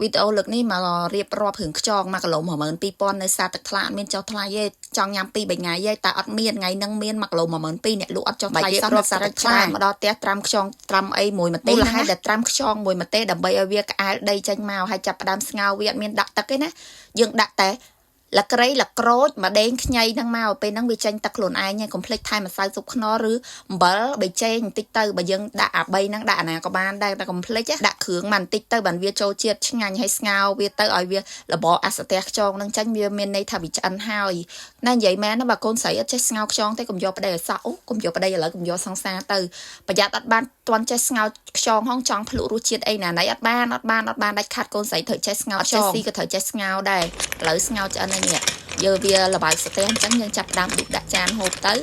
វីដេអូលើកនេះមករៀបរាប់រឿងខ្យង1គីឡូ12000នៅសាទឹកថ្លាអត់មានចុះថ្លៃទេចង់ញ៉ាំ2 3ថ្ងៃទេតែអត់មានថ្ងៃហ្នឹងមាន1គីឡូ12000អ្នកលក់អត់ចុះថ្លៃសោះនៅសាទឹកថ្លាមកដល់ផ្ទះត្រាំខ្យងត្រាំអីមួយម្ទេសមូលហេតុដែលត្រាំខ្យងមួយម្ទេសដើម្បីឲ្យវាក្អែលដីចេញមកហើយចាប់ផ្ដើមស្ងោរវាអត់មានដាក់ទឹកទេណាយើងដាក់តែ លក្រីលក្រូចម្ដេងខ្ញីហ្នឹងមកពេលហ្នឹងវាចេញទឹកខ្លួនឯងហើយកុំភ្លេចថែមម្សៅស៊ុបខ្នុរឬអំបិលប៊ីចេងបន្តិចទៅបើយើងដាក់អា3ហ្នឹងដាក់អាណាក៏បានដែរតែកុំភ្លេចដាក់គ្រឿងមកបន្តិចទៅបានវាចូលជាតិឆ្ងាញ់ហើយស្ងោរវាទៅឲ្យវាលបអាសទះខ្យងហ្នឹងចេញវាមានន័យថាវាឆ្អិនហើយណានិយាយមែនណាបើកូនស្រីអត់ចេះស្ងោរខ្យងទេកុំយកប្តីឲ្យសក់អូកុំយកប្តីឥឡូវកុំយកសង្សារទៅប្រយ័ត្នអត់បានទាន់ចេះស្ងោរខ្យងហងចង់ភ្លក់រសជាតិអីណាណៃអត់បានអត់បានអត់បានដាច់ខាត់កូនស្រីត្រូវចេះស្ងោរខ្យងអត់ចេះស៊ីក៏ត្រូវចេះស្ងោរដែរឥឡូវស្ងោរឆ្អិនហើយនេះយើវាលបាយស្ទះអញ្ចឹងយើងចាប់ផ្ដើមដុសដាក់ចានហូបទៅ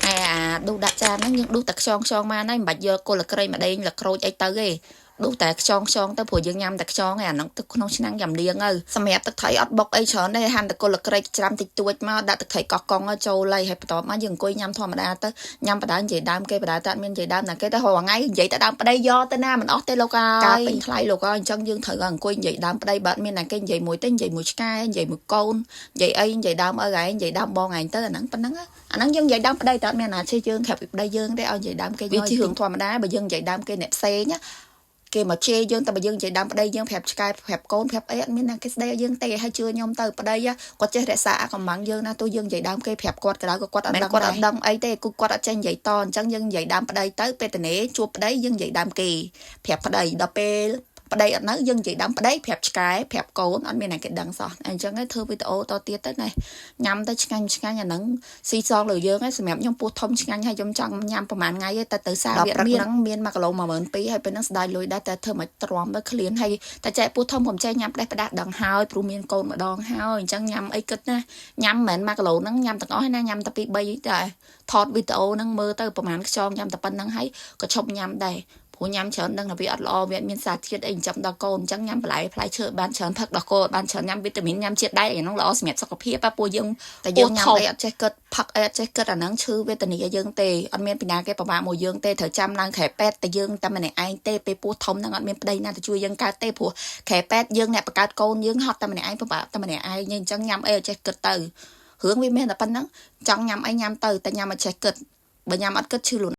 ហើយអាដុសដាក់ចានហ្នឹងយើងដុសតែខ្យងខ្យងមកហើយមិនបាច់យកគល់ក្រីម្ដេងលក្រូចអីទៅទេដុសតែខ្យងខ្យងទៅព្រោះយើងញ៉ាំតែខ្យងឯអាហ្នឹងទឹកក្នុងឆ្នាំងយ៉ាំលៀងទៅសម្រាប់ទឹកត្រីអត់បុកអីច្រើនទេហាន់តែគល់ក្រីច្រាំតិចតួចមកដាក់ទឹកត្រីកោះកុងឲ្យចូលហើយហើយបន្ទាប់មកយើងអង្គុយញ៉ាំធម្មតាទៅញ៉ាំបដានិយាយដើមគេបដាតែអត់មាននិយាយដើមណាគេតែរាល់ថ្ងៃនិយាយតែដើមប្តីយកទៅណាមិនអស់ទេលោកអើយការពេញថ្លៃលោកអើយអញ្ចឹងយើងត្រូវអង្គុយនិយាយដើមប្តីបើអត់មានណាគេនិយាយមួយទេនិយាយមួយឆ្កែនិយាយមួយកូននិយាយអីនិយាយដើមឪឯងនិយាយដើមបងឯងទៅអាហ្នឹងប៉ុណ្ណឹងអាហ្នឹងយើងនិយាយដើមប្តីតែអត់មានណាជេរយើងក្រៅពីប្តីយើងទេឲ្យនិយាយដើមគេវាជារឿងធម្មតាបើយើងនិយាយដើមគេអ្នកផ្សេងណាគេមកជេរយើងតែបើយើងនិយាយដើមប្តីយើងប្រាប់ឆ្កែប្រាប់កូនប្រាប់អីអត់មានណាគេស្ដីឲ្យយើងទេហើយជឿខ្ញុំទៅប្តីគាត់ចេះរក្សាអាកំបាំងយើងណាទោះយើងនិយាយដើមគេប្រាប់គាត់ក៏ដោយក៏គាត់អត់ដឹងគាត់អត់ដឹងអីទេគឺគាត់អត់ចេះនិយាយតអញ្ចឹងយើងនិយាយដើមប្តីទៅពេលតនេជួបប្តីយើងនិយាយដើមគេប្រាប់ប្តីដល់ពេលប្តីអត់នៅយើងនិយាយដើមប្តីប្រាប់ឆ្កែប្រាប់កូនអត់មានណាគេដឹងសោះអញ្ចឹងឯងធ្វើវីដេអូតទៀតទៅណាញ៉ាំទៅឆ្ងាញ់ឆ្ងាញ់អាហ្នឹងស៊ីសងលើយើងឯងសម្រាប់ខ្ញុំពោះធំឆ្ងាញ់ហើយខ្ញុំចង់ញ៉ាំប្រហែលថ្ងៃឯងតែទៅសារវាមានហ្នឹងមាន1គីឡូ12000ហើយពេលហ្នឹងស្ដាយលុយដែរតែធ្វើមកទ្រាំទៅឃ្លានហើយតែចែកពោះធំខ្ញុំចេះញ៉ាំផ្ដេសផ្ដាស់ដឹងហើយព្រោះមានកូនម្ដងហើយអញ្ចឹងញ៉ាំអីគិតណាញ៉ាំមិនមែន1គីឡូហ្នឹងញ៉ាំទាំងអស់ណាញ៉ាំតែ2 3តែថតវីដេអូហ្នឹងមើលទៅប្រហែលខ្យងញ៉ាំតែប៉ុណ្្នឹងហើយក៏ឈប់ញ៉ាំដែរព្រោះញ៉ាំច្រើនដឹងថាវាអត់ល្អវាអត់មានសារជាតិអីចិញ្ចឹមដល់កូនអញ្ចឹងញ៉ាំបន្លែផ្លែឈើបានច្រើនផឹកដល់កូនបានច្រើនញ៉ាំវីតាមីនញ៉ាំជាតិដែកអាហ្នឹងល្អសម្រាប់សុខភាពព្រោះយើងតែយើងញ៉ាំអីអត់ចេះគិតផឹកអីអត់ចេះគិតអាហ្នឹងឈឺវេទនាយើងទេអត់មានពីណាគេពិបាកមួយយើងទេត្រូវចាំឡើងខែពេទ្យតែយើងតែម្នាក់ឯងទេពេលពោះធំហ្នឹងអត់មានប្តីណាទៅជួយយើងកើតទេព្រោះខែពេទ្យយើងអ្នកបង្កើតកូនយើងហត់តែម្នាក់ឯងពិបាកតែម្នាក់ឯងអញ្ចឹងញ៉ាំអីអត់ចេះគិតទៅរឿងវាមានតែប៉ុណ្្នឹងចង់ញ៉ាំអីញ៉ាំទៅតែញ៉ាំអត់ចេះគិតបើញ៉ាំអត់គិតឈឺខ្លួន